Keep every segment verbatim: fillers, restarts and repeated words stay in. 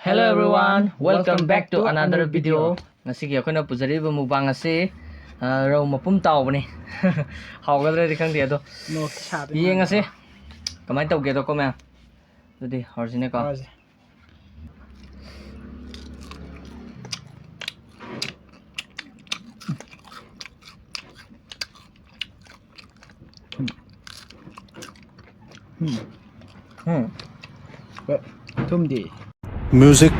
Hello everyone, welcome back to another video. ꯉꯁꯤꯒꯤ ꯑꯩꯈꯣꯏꯅ ꯄꯨꯖꯔꯤꯕ mukbang ꯑꯁꯤ, ꯑ, ꯔꯧ ꯃꯄꯨꯝ ꯇꯥꯎꯕꯅꯤ꯫ ꯍꯥꯎꯒꯗ꯭ꯔꯗꯤ ꯈꯪꯗꯦ, ꯑꯗꯣ ꯃꯣꯔꯣꯛꯇꯤ ꯁꯥꯗꯣꯏ ꯌꯦꯡꯉꯁꯤ꯫ ꯃꯥꯜꯂꯦ꯫ ꯀꯃꯥꯏꯅ ꯇꯧꯒꯦꯗꯣꯀꯣ, ꯃꯌꯥꯝ꯫ ꯑꯗꯨꯗꯤ ꯍꯧꯔꯁꯤꯅꯦꯀꯣ꯫ ꯍꯧꯔꯁꯤ꯫ ꯎꯝ꯫ ꯎꯝ꯫ ꯎꯝ꯫ ꯍꯣꯏ, ꯊꯨꯝꯗꯤ꯫ Music.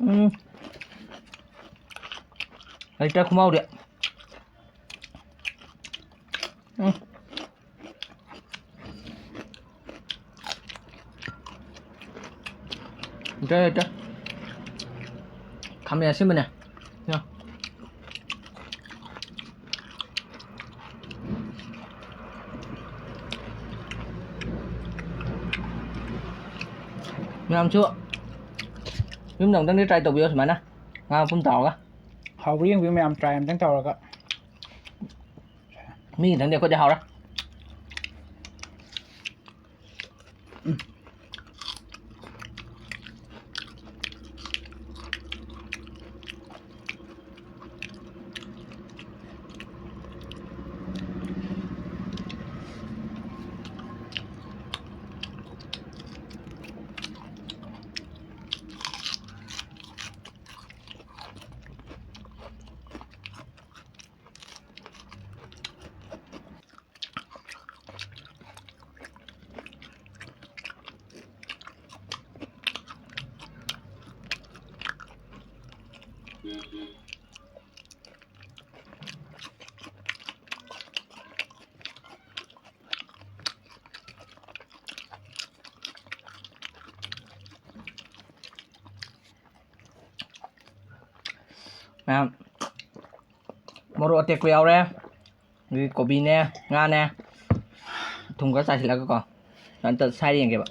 ꯎꯝ꯫ ꯂꯩꯇ꯭ꯔꯦ ꯈꯨꯃꯥꯎꯗꯤ꯫ ꯎꯝ꯫ ꯂꯩꯇ꯭ꯔꯦ, ꯂꯩꯇ꯭ꯔꯦ꯫ ꯈꯥꯃꯦꯟ ꯑꯁꯤꯟꯕꯅꯦ꯫ ꯌꯥ꯫ ꯃꯌꯥꯝꯁꯨ ꯌꯨꯝꯗ ꯑꯃꯨꯛꯇꯪꯗꯤ try ꯇꯧꯕꯤꯌꯣ ꯁꯨꯃꯥꯏꯅ ꯉꯥ ꯃꯄꯨꯝ ꯇꯥꯎꯔꯒ꯫ ꯍꯥꯎꯕ꯭ꯔꯥ ꯌꯦꯡꯕꯤꯌꯨ ꯃꯌꯥꯝ, try ꯑꯝꯇꯪ ꯇꯧꯔꯒ꯫ ꯃꯤꯒꯤꯗꯪꯗꯤ ꯑꯩꯈꯣꯏꯗꯤ ꯍꯥꯎꯔꯦ꯫ ꯎꯝ꯫ ꯃꯌꯥꯝ, ꯃꯣꯔꯣꯛ ꯑꯇꯦꯛꯄ ꯌꯥꯎꯔꯦ, ꯑꯗꯒꯤ ꯀꯣꯕꯤꯅꯦ, ꯉꯥꯅꯦ, ꯊꯨꯝ ꯈꯔ ꯆꯥꯏꯁꯤꯜꯂꯒꯀꯣ, ꯑꯝꯇ ꯁꯥꯏꯔ ꯌꯦꯡꯒꯦꯕ,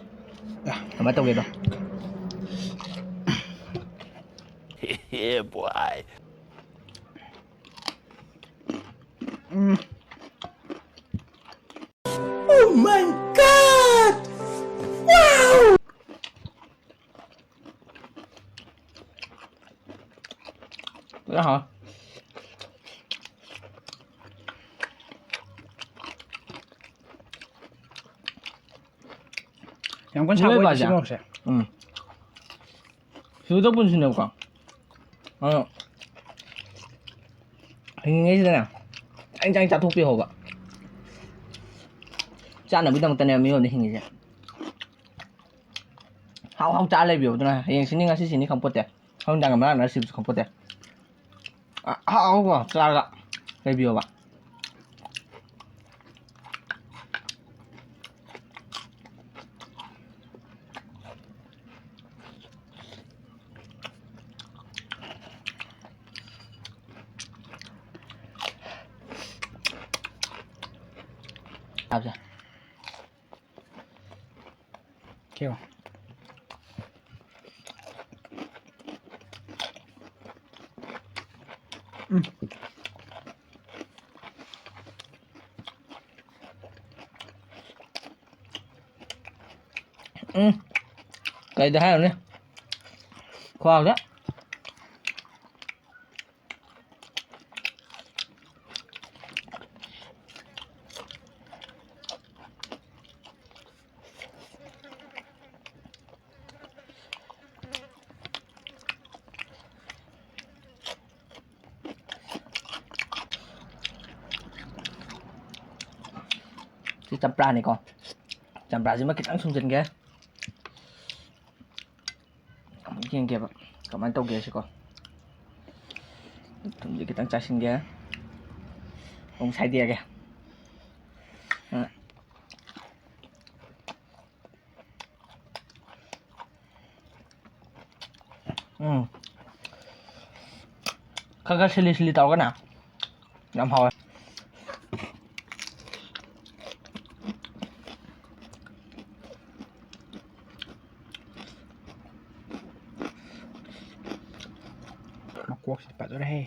ꯀꯃꯥꯏꯅ ꯇꯧꯒꯦꯗꯣ꯫ Yeah, boy. Um. Oh my God! Wow! ꯐꯖꯅ ꯍꯥꯎꯋꯦ꯫ ꯌꯥꯝ ꯀꯟꯅ ꯁꯥꯕ ꯅꯣꯏ ꯑꯣꯏꯗꯦ ꯕꯥꯖꯦ? ꯁꯤ ꯃꯣꯔꯣꯛꯁꯦ꯫ ꯎꯝ꯫ ꯁꯤꯗ ꯄꯨꯟꯁꯤꯅꯦꯕꯀꯣ꯫ ꯑꯗꯣ ꯍꯤꯡꯉꯤꯉꯩꯁꯤꯗꯅꯦ ꯆꯥꯅꯤꯡ ꯆꯥꯅꯤꯡ ꯆꯥꯊꯣꯛꯄꯤꯍꯧꯕ꯫ ꯆꯥꯅꯕꯒꯤꯗꯃꯛꯇꯅꯦꯕ ꯃꯤꯑꯣꯏꯕꯅ ꯍꯤꯡꯉꯤꯁꯦ꯫ ꯍꯥꯎ ꯍꯥꯎ ꯆꯥ ꯂꯩꯕꯤꯌꯣ꯫ ꯑꯗꯨꯅ ꯍꯌꯦꯡ ꯁꯤꯅꯤ, ꯉꯁꯤ ꯁꯤꯅꯤ ꯈꯪꯄꯣꯠꯇꯦ꯫ ꯍꯣꯔꯦꯟ ꯅꯨꯡꯗꯥꯡ ꯉꯝꯃꯔꯥ ꯁꯤꯕꯁꯨ ꯈꯪꯄꯣꯠꯇꯦ꯫ ꯑ-, ꯑꯍꯥꯎ ꯑꯍꯥꯎꯕ ꯆꯥꯔꯒ ꯂꯩꯕꯤꯌꯣꯕ꯫ ꯆꯥꯕꯁꯦ꯫ ꯀꯩꯕ? ꯎꯝ꯫ ꯎꯝ꯫ ꯀꯩꯗ ꯍꯥꯏꯔꯨꯅꯤ? ꯈ꯭ꯋꯥꯡꯗ꯫ ꯁꯤ ꯆꯝꯄ꯭ꯔꯥꯅꯤꯀꯣ꯫ ꯆꯝꯄ꯭ꯔꯥꯁꯤꯃ ꯈꯤꯇꯪ ꯁꯨꯝꯖꯤꯟꯒꯦ꯫ ꯑꯃꯨꯛ ꯌꯦꯡꯒꯦꯕ ꯀꯃꯥꯏꯅ ꯇꯧꯒꯦ ꯁꯤꯀꯣ꯫ ꯊꯨꯝꯁꯦ ꯈꯤꯇꯪ ꯆꯥꯏꯁꯤꯟꯒꯦ꯫ ꯑꯃꯨꯛ ꯁꯥꯏꯗꯦꯛꯑꯒꯦ꯫ ꯑ꯫ ꯎꯝ꯫ ꯈꯔ ꯈꯔ ꯁꯤꯂꯤ ꯁꯤꯂꯤ ꯇꯧꯔꯒꯅꯦ ꯌꯥꯝ ꯍꯥꯎꯋꯦ꯫ ꯄꯣꯛꯁꯤꯗꯤ ꯐꯖꯔꯦꯍꯦ꯫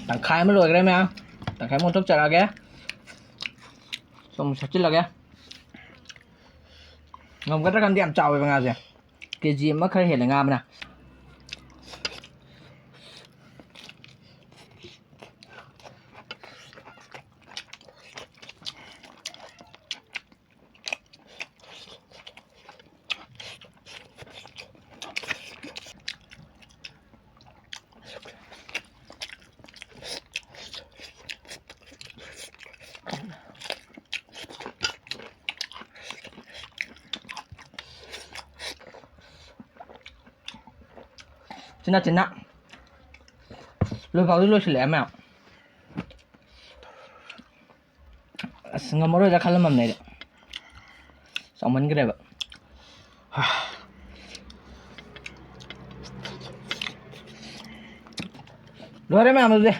ꯇꯪꯈꯥꯏ ꯑꯃ ꯂꯣꯏꯈ꯭ꯔꯦ ꯃꯌꯥꯝ, ꯇꯪꯈꯥꯏ ꯑꯃ ꯑꯣꯟꯊꯣꯛꯆꯔꯛꯑꯒꯦ꯫ ꯁꯨꯝ ꯁꯦꯠꯆꯤꯜꯂꯒꯦ꯫ ꯉꯝꯒꯗ꯭ꯔꯥ ꯈꯪꯗꯦ, ꯌꯥꯝ ꯆꯥꯎꯋꯦꯕ ꯉꯥꯁꯦ, ꯀꯦ ꯖꯤ ꯑꯃ ꯈꯔ ꯍꯦꯜꯂꯦ ꯉꯥ ꯑꯃꯅ꯫ ꯆꯤꯟꯅ ꯆꯤꯟꯅ ꯂꯣꯏꯐꯥꯎꯗꯤ ꯂꯣꯏꯁꯤꯜꯂꯛꯑꯦ ꯃꯌꯥꯝ꯫ ꯑꯁ, ꯉꯝꯃꯔꯣꯏꯗ ꯈꯜꯂꯝꯃꯕꯅꯦ ꯑꯩꯗꯤ, ꯆꯥꯎꯃꯟꯈ꯭ꯔꯦꯕ꯫ ꯂꯣꯏꯔꯦ ꯃꯌꯥꯝ ꯑꯗꯨꯗꯤ꯫